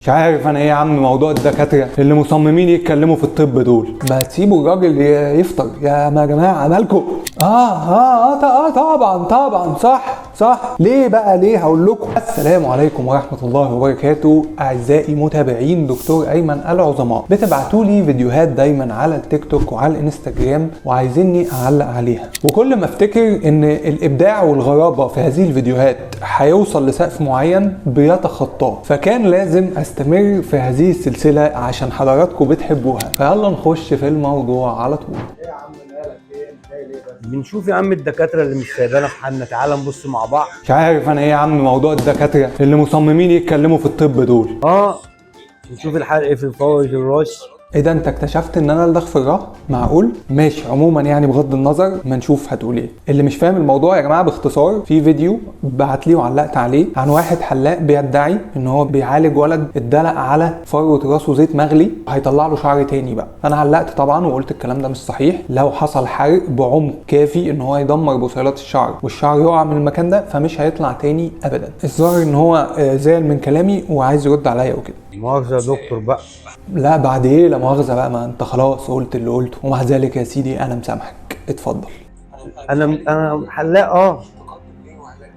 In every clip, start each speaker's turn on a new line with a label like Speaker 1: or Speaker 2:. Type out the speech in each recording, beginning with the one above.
Speaker 1: مش عارف انا ايه يا عم موضوع الدكاترة اللي مصممين يتكلموا في الطب دول. ما تسيبوا الراجل يفطر يا ما جماعه، مالكم؟ طبعا طبعا، صح صح. ليه بقى ليه؟ هقول لكم. السلام عليكم ورحمة الله وبركاته اعزائي متابعين دكتور ايمن العظماء. بتبعتوا لي فيديوهات دايما على التيك توك وعلى الانستجرام وعايزيني اعلق عليها، وكل ما افتكر ان الابداع والغرابه في هذه الفيديوهات هيوصل لسقف معين بيتخطاه، فكان لازم استمر في هذه السلسلة عشان حضراتكم بتحبوها. فيلا نخش في الموضوع على طول.
Speaker 2: ايه يا عم مالك؟ ايه انت ليه بس؟
Speaker 3: بنشوف يا عم الدكاترة اللي مش سايبانا في حالنا، تعال نبص مع بعض.
Speaker 1: مش عارف انا ايه يا عم موضوع الدكاترة اللي مصممين يتكلموا في الطب دول.
Speaker 3: نشوف الحرق في فوز الراس.
Speaker 1: ايه ده، انت اكتشفت ان انا الدغ في الراس؟ معقول؟ ماشي، عموما يعني بغض النظر ما نشوف هتقول ايه. اللي مش فاهم الموضوع يا جماعة باختصار، في فيديو بعت لي وعلقت عليه عن واحد حلاق بيدعي ان هو بيعالج ولد اتدلق على فروه راسه زيت مغلي هيطلع له شعر تاني بقى. انا علقت طبعا وقلت الكلام ده مش صحيح، لو حصل حرق بعمق كافي ان هو يدمر بصيلات الشعر والشعر يقع من المكان ده فمش هيطلع تاني ابدا. الظاهر ان هو زعل من كلامي وعايز يرد عليا وكده.
Speaker 3: مؤاخذة يا دكتور بقى.
Speaker 1: لا بعد ايه لا مؤاخذة بقى، ما انت خلاص قلت اللي قلته، ومع ذلك يا سيدي انا مسامحك. اتفضل.
Speaker 3: انا حلاق.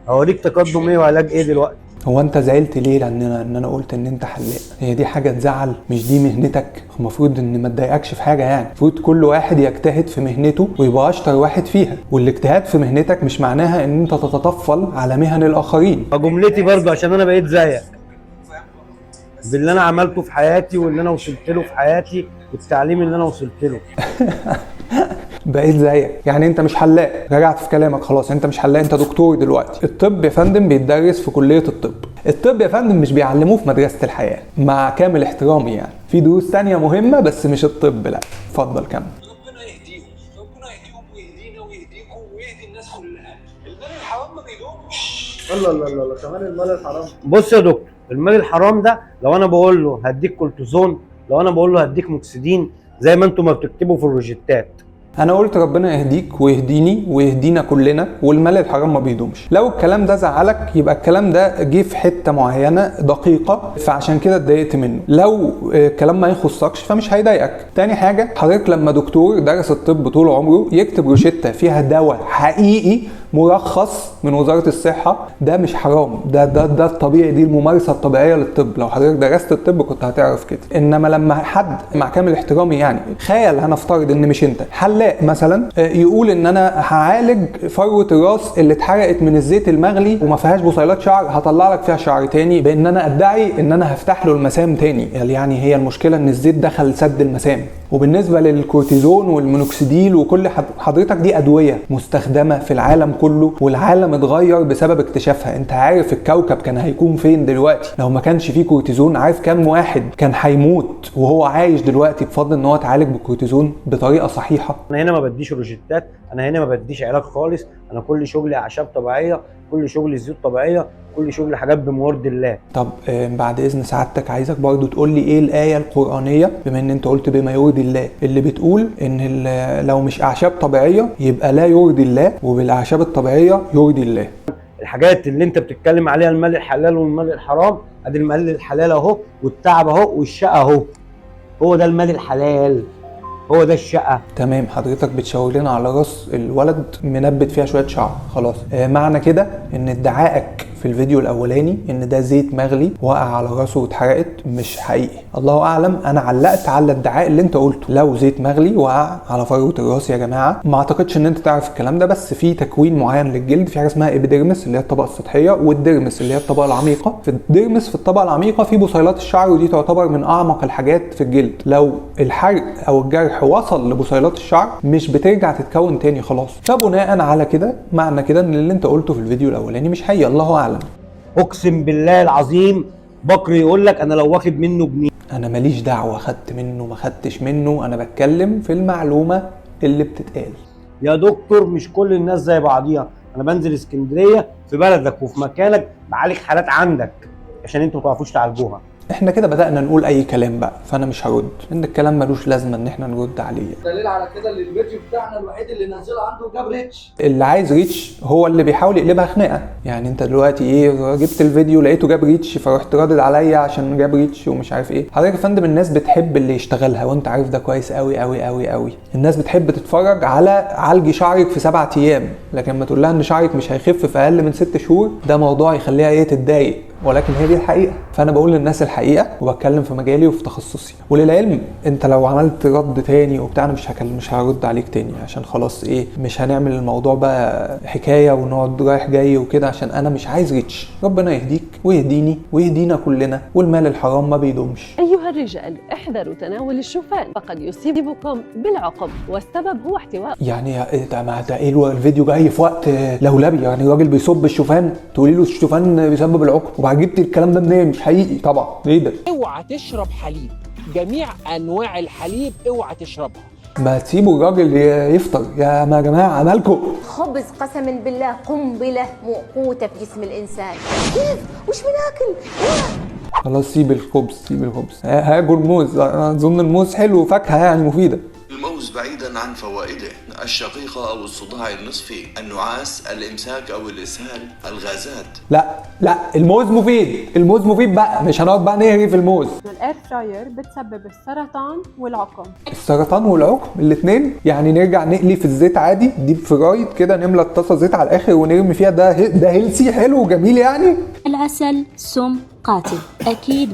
Speaker 3: هوريك تقدم ايه وعلاج ايه دلوقتي.
Speaker 1: هو انت زعلت ليه لان انا قلت ان انت حلاق؟ هي دي حاجة تزعل؟ مش دي مهنتك؟ المفروض ان ما تضايقكش في حاجة، يعني المفروض كل واحد يجتهد في مهنته ويبقى اشطر واحد فيها، والاجتهاد في مهنتك مش معناها ان انت تتطفل على مهن الاخرين.
Speaker 3: جملتي برضو عشان انا بقيت زيك باللي انا عملته في حياتي واللي انا وصلت له في حياتي والتعليم اللي انا وصلت له.
Speaker 1: بقيت زيك يعني؟ انت مش حلاق، رجعت في كلامك خلاص، انت مش حلاق، انت دكتور دلوقتي. الطب يا فندم بيتدرس في كلية الطب، الطب يا فندم مش بيعلموه في مدرسة الحياة، مع كامل احترامي يعني. في دروس تانية مهمة بس مش الطب. لا اتفضل كمل.
Speaker 4: ربنا يهديهم، ربنا يهديهم ويهدينا ويهديكم ويهدي الناس كلها. المال الحرام ما بيدومش.
Speaker 2: الله الله الله الله، كمان المال الحرام.
Speaker 3: بص يا دكتور، المال الحرام ده لو انا بقول له هديك كورتيزون، لو انا بقول له هديك موكسيدين زي ما انتم ما بتكتبوا في الروشتات.
Speaker 1: انا قلت ربنا يهديك ويهديني ويهدينا كلنا، والمال الحرام ما بيدومش. لو الكلام ده زعلك يبقى الكلام ده جه في حتة معينة دقيقة، فعشان كده اتضايقت منه. لو الكلام ما يخصكش فمش هيضايقك. تاني حاجة، حضرتك لما دكتور درس الطب طول عمره يكتب روشته فيها دواء حقيقي مرخص من وزارة الصحة، ده مش حرام، ده ده ده الطبيعي، دي الممارسة الطبيعية للطب. لو حضرتك درست الطب كنت هتعرف كده. انما لما حد مع كامل احترامي يعني، خيال هنفترض ان مش انت حلاق مثلا، يقول ان انا هعالج فروه الراس اللي اتحرقت من الزيت المغلي وما فيهاش بصيلات شعر، هطلع لك فيها شعر تاني، بان انا ادعي ان انا هفتح له المسام تاني. يعني هي المشكلة ان الزيت دخل سد المسام. وبالنسبة للكورتيزون والمونوكسيديل وكل حضرتك، دي ادوية مستخدمة في العالم كله، والعالم اتغير بسبب اكتشافها. انت عارف الكوكب كان هيكون فين دلوقتي لو ما كانش فيه كورتيزون؟ عارف كام واحد كان هيموت وهو عايش دلوقتي بفضل ان هو اتعالج بالكورتيزون بطريقة صحيحه؟
Speaker 3: انا هنا ما بديش روشتات، انا هنا ما بديش علاج خالص، انا كل شغلي اعشاب طبيعية، كل شغلي زيوت طبيعية، كل شغلي حاجات بمورد الله.
Speaker 1: طب بعد اذن سعادتك عايزك برضو تقول لي ايه الايه القرانية، بما ان انت قلت بما يرضي الله، اللي بتقول ان لو مش اعشاب طبيعية يبقى لا يرضي الله، وبالاعشاب الطبيعية يرضي الله.
Speaker 3: الحاجات اللي انت بتتكلم عليها المال الحلال والمال الحرام، ادي المال الحلال اهو، والتعب اهو، والشقه اهو. هو ده المال الحلال، هو ده الشقة.
Speaker 1: تمام، حضرتك بتشاور لنا على راس الولد منبت فيها شوية شعر، خلاص. معنى كده ان ادعائك في الفيديو الاولاني ان ده زيت مغلي وقع على راسه واتحرقت مش حقيقي. الله اعلم، انا علقت على الادعاء اللي انت قلته. لو زيت مغلي وقع على فروه الراس يا جماعة، ما اعتقدش ان انت تعرف الكلام ده، بس في تكوين معين للجلد، في حاجة اسمها epidermis اللي هي الطبقة السطحية، وال dermis اللي هي الطبقة العميقة. في ال dermis في الطبقة العميقة في بصيلات الشعر، ودي تعتبر من اعمق الحاجات في الجلد. لو الحرق او الجرح وصل لبصيلات الشعر مش بترجع تتكون تاني خلاص. فبناء على كده، معنى كده ان اللي انت قلته في الفيديو الاولاني مش حقيقي. الله اعلم.
Speaker 3: اقسم بالله العظيم بكر يقول لك انا لو واخد منه جنيه.
Speaker 1: انا ماليش دعوه خدت منه ما خدتش منه، انا بتكلم في المعلومة اللي بتتقال.
Speaker 3: يا دكتور مش كل الناس زي بعضيها، انا بنزل اسكندرية في بلدك وفي مكانك بعالج حالات عندك عشان انتوا ما تعرفوش تعالجوها.
Speaker 1: احنا كده بدأنا نقول اي كلام بقى، فانا مش هرد، ان الكلام ملوش لازمه ان احنا نرد عليه.
Speaker 2: دليل على كده اللي الفيديو بتاعنا الوحيد اللي نزله عنده جاب reach.
Speaker 1: اللي عايز reach هو اللي بيحاول يقلبها خناقه. يعني انت دلوقتي ايه، جبت الفيديو لقيته جاب reach فرحت رادد عليا عشان جاب reach ومش عارف ايه. حضرتك يا فندم الناس بتحب اللي يشتغلها، وانت عارف ده كويس قوي قوي قوي قوي. الناس بتحب تتفرج على عالجي شعرك في 7 ايام، لكن لما تقول لها ان شعرك مش هيخف في اقل من 6 شهور ده موضوع يخليها ايه، تتضايق. ولكن هي دي الحقيقة، فانا بقول للناس الحقيقة وبتكلم في مجالي وفي تخصصي. وللعلم انت لو عملت رد تاني وبتاع انا مش هرد عليك تاني، عشان خلاص ايه، مش هنعمل الموضوع بقى حكاية ونقعد رايح جاي وكده، عشان انا مش عايز reach. ربنا يهديك ويهديني ويهدينا كلنا، والمال الحرام ما بيدومش.
Speaker 5: أيها الرجال احذروا تناول الشوفان فقد يصيبكم بالعقم، والسبب هو احتواء.
Speaker 1: يعني إيه ده، ما ده ايه الفيديو جاي في وقت لولبي، يعني الراجل بيصب الشوفان تقولي له الشوفان بيسبب العقم، وبعد جبت الكلام ده منين؟ مش حقيقي طبعا. ايه ده؟
Speaker 6: اوعى تشرب حليب، جميع انواع الحليب اوعى تشربها.
Speaker 1: ما تسيبوا الراجل يفطر يا ما جماعة، مالكم؟
Speaker 7: خبز قسما بالله قنبلة موقوته في جسم الانسان. كيف؟ وش بناكل؟
Speaker 1: خلاص سيب الخبز، سيب الخبز، هاكل موز. اظن الموز حلو، فاكهة يعني مفيدة.
Speaker 8: الموز بعيدا عن فوائده: الشقيقة أو الصداع النصفي، النعاس، الإمساك أو الإسهال، الغازات.
Speaker 1: لا لا، الموز مفيد، الموز مفيد بقى، مش هنقعد بقى نهري في الموز.
Speaker 9: ال air fryer بتسبب السرطان والعقم.
Speaker 1: السرطان والعقم الاثنين، يعني نرجع نقلي في الزيت عادي، deep fried كده، نملى الطاسه زيت على الاخر ونرمي فيها. ده healthy حلو وجميل يعني.
Speaker 10: العسل سم قاتل اكيد.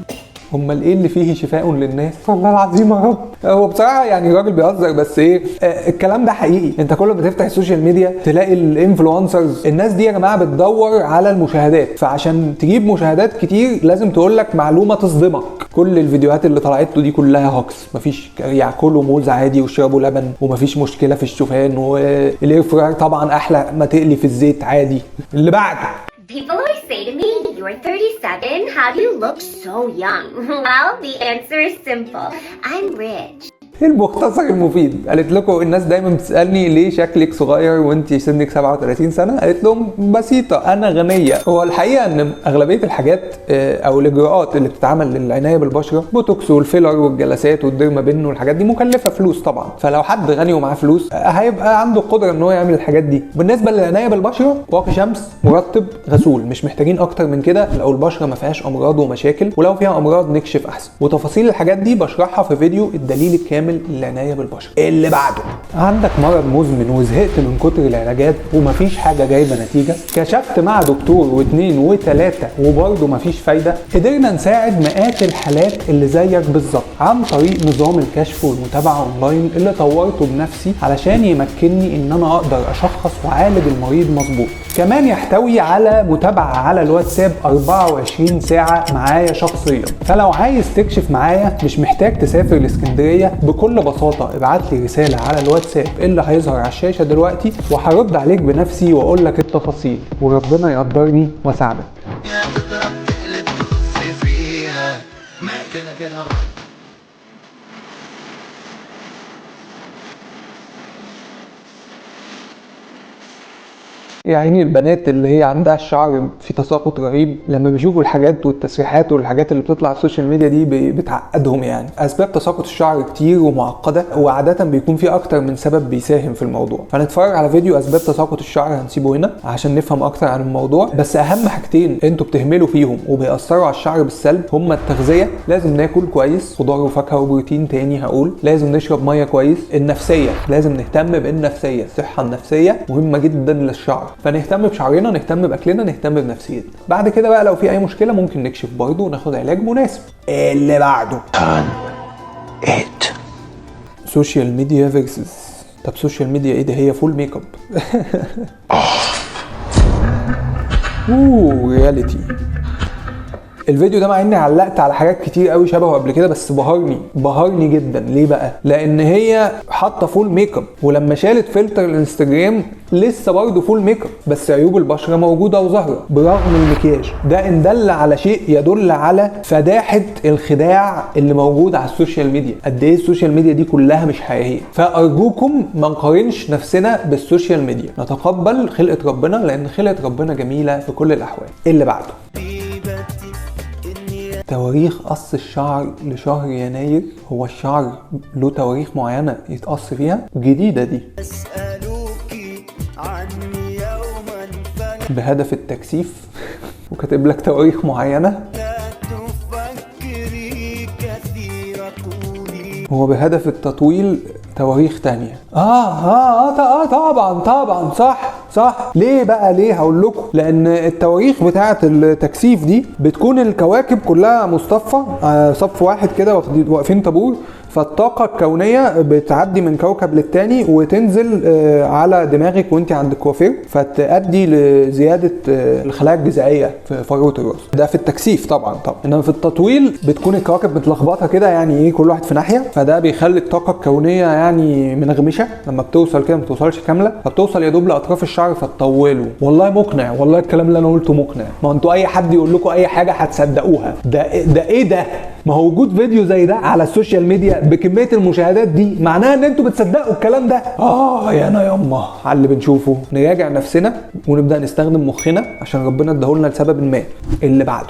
Speaker 1: امال ايه اللي فيه شفاء للناس؟ والله العظيم يا رب. هو بصراحة يعني الراجل بيهزر، بس ايه، الكلام ده حقيقي. انت كل ما تفتح ال social media تلاقي ال influencers، الناس دي يا جماعة بتدور على المشاهدات، فعشان تجيب مشاهدات كتير لازم تقول لك معلومة تصدمك. كل الفيديوهات اللي طلعت له دي كلها hoax، مفيش، ياكلوا موز عادي ويشربوا لبن ومفيش مشكلة في الشوفان، وال air fryer طبعا احلى ما تقلي في الزيت عادي. اللي بعده.
Speaker 7: People always say to me, you're 37, how do you look so young? Well, the answer is simple. I'm rich.
Speaker 1: المختصر المفيد، قالت لكم الناس دايما بتسالني ليه شكلك صغير وانت سنك 37 سنة، قالت لهم بسيطة، انا غنية. هو الحقيقة ان اغلبية الحاجات او الاجراءات اللي بتتعمل للعنايه بالبشره، بوتوكس والفيلر والجلسات وال derma pen والحاجات دي، مكلفة فلوس طبعا. فلو حد غني ومعاه فلوس هيبقى عنده القدرة ان هو يعمل الحاجات دي. بالنسبة للعنايه بالبشره، واقي شمس، مرطب، غسول، مش محتاجين اكتر من كده لو البشرة ما فيهاش امراض ومشاكل، ولو فيها امراض نكشف احسن. وتفاصيل الحاجات دي بشرحها في فيديو الدليل الكامل للعنايه بالبشره. اللي بعده، عندك مرض مزمن وزهقت من كتر العلاجات ومفيش حاجة جايبه نتيجة، كشفت مع دكتور واثنين وثلاثة وبرضه مفيش فايده، قدرنا نساعد مئات الحالات اللي زيك بالظبط عن طريق نظام الكشف والمتابعة اونلاين اللي طورته بنفسي علشان يمكنني ان انا اقدر اشخص واعالج المريض مظبوط. كمان يحتوي على متابعه على الواتساب 24 ساعة معايا شخصيا، فلو عايز تكشف معايا مش محتاج تسافر الاسكندرية، بكل بساطة ابعت لي رسالة على الواتساب اللي هيظهر على الشاشة دلوقتي وهرد عليك بنفسي واقول لك التفاصيل، وربنا يقدرني واساعدك. يا عيني البنات اللي هي عندها الشعر في تساقط رهيب، لما بيشوفوا الحاجات والتسريحات والحاجات اللي بتطلع على ال social media دي بتعقدهم. يعني اسباب تساقط الشعر كتير ومعقدة، وعاده بيكون في اكتر من سبب بيساهم في الموضوع. فنتفرج على فيديو اسباب تساقط الشعر هنسيبه هنا عشان نفهم اكتر عن الموضوع. بس اهم حاجتين انتوا بتهملوا فيهم وبيأثروا على الشعر بالسلب هما التغذية، لازم ناكل كويس، خضار وفاكهة وبروتين، تاني هقول لازم نشرب مية كويس. النفسية، لازم نهتم بالنفسيه، الصحة النفسية مهمة جدا للشعر، فنهتم بشعرنا، نهتم باكلنا، نهتم بنفسيتنا. بعد كده بقى لو في اي مشكلة ممكن نكشف برضه وناخد علاج مناسب. اللي بعده social media versus. طب social media ايه ده؟ هي full makeup. اوه reality. الفيديو ده مع اني علقت على حاجات كتير قوي شبهه قبل كده، بس بهرني بهرني جدا. ليه بقى؟ لان هي حاطه full makeup، ولما شالت فلتر الانستجرام لسه برضه full makeup، بس عيوب البشرة موجودة وظاهره برغم المكياج ده. ان دل على شيء يدل على فداحه الخداع اللي موجود على ال social media، قد ايه ال social media دي كلها مش حقيقية. فارجوكم ما نقارنش نفسنا بال social media، نتقبل خلقه ربنا لان خلقه ربنا جميلة في كل الاحوال. اللي بعده، تواريخ قص الشعر لشهر يناير. هو الشعر له تواريخ معينة يتقص فيها؟ جديدة دي. بهدف التكثيف وكاتب لك تواريخ معينة. هو بهدف التطويل تواريخ تانية. طبعا طبعا صح صح. ليه بقى؟ ليه؟ هقول لكم. لان التواريخ بتاعه التكثيف دي بتكون الكواكب كلها مصطفى، صف واحد كده واقفين طابور، فالطاقة الكونية بتعدي من كوكب للتاني وتنزل على دماغك وانت عند الكوافير، فتؤدي لزيادة الخلايا الجذعية في فروة الراس. ده في التكثيف طبعا طبعا. انما في التطويل بتكون الكواكب متلخبطة كده، يعني ايه، كل واحد في ناحية، فده بيخلي الطاقة الكونية يعني منغمشة، لما بتوصل كده ما بتوصلش كاملة، فبتوصل يا دوب لأطراف الشعر فتطوله. والله مقنع، والله الكلام اللي انا قلته مقنع. ما انتوا اي حد يقول لكم اي حاجة هتصدقوها. ده ايه ده؟ ما هو وجود فيديو زي ده على ال social media بكمية المشاهدات دي معناها ان انتوا بتصدقوا الكلام ده. يا انا يما على اللي بنشوفه. نراجع نفسنا ونبدا نستخدم مخنا عشان ربنا اداهولنا لسبب ما. اللي بعده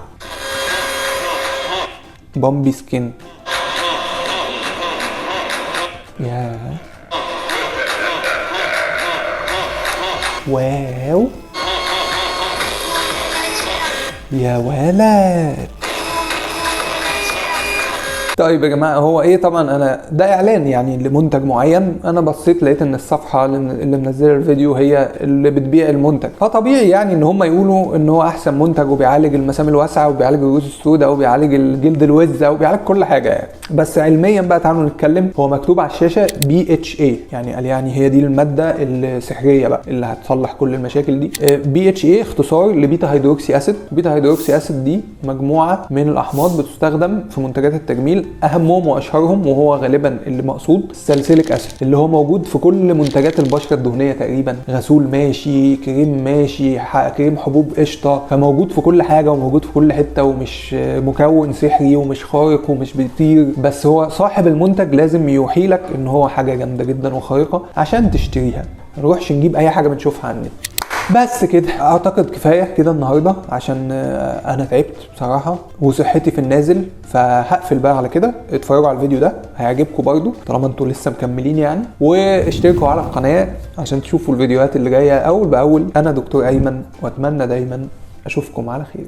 Speaker 1: bumpy skin. يا wow يا ولد. طيب يا جماعة، هو ايه؟ طبعا انا ده اعلان يعني لمنتج معين، انا بصيت لقيت ان الصفحة اللي منزله الفيديو هي اللي بتبيع المنتج، فطبيعي يعني ان هم يقولوا ان هو احسن منتج وبيعالج المسام الواسعة وبيعالج الرؤوس السوداء وبيعالج الجلد الوزه وبيعالج كل حاجة يعني. بس علميا بقى تعالوا نتكلم. هو مكتوب على الشاشة BHA، يعني قال يعني هي دي المادة السحريه بقى اللي هتصلح كل المشاكل دي. BHA اختصار ل beta hydroxy acid. beta hydroxy acid دي مجموعة من الاحماض بتستخدم في منتجات التجميل، اهمهم واشهرهم وهو غالبا اللي مقصود ال salicylic acid، اللي هو موجود في كل منتجات البشرة الدهنية تقريبا، غسول ماشي، كريم ماشي، كريم حبوب قشطه، فموجود في كل حاجة وموجود في كل حتة، ومش مكون سحري ومش خارق ومش بيطير، بس هو صاحب المنتج لازم يوحي لك ان هو حاجة جامدة جدا وخارقه عشان تشتريها. ما نروحش نجيب اي حاجة بنشوفها على النت. بس كده اعتقد كفاية كده النهارده عشان انا تعبت بصراحة وصحتي في النازل، فهقفل بقى على كده. اتفرجوا على الفيديو ده هيعجبكم برضو طالما انتوا لسه مكملين يعني، واشتركوا على القناة عشان تشوفوا الفيديوهات اللي جاية اول باول. انا دكتور ايمن، واتمنى دايما اشوفكم على خير.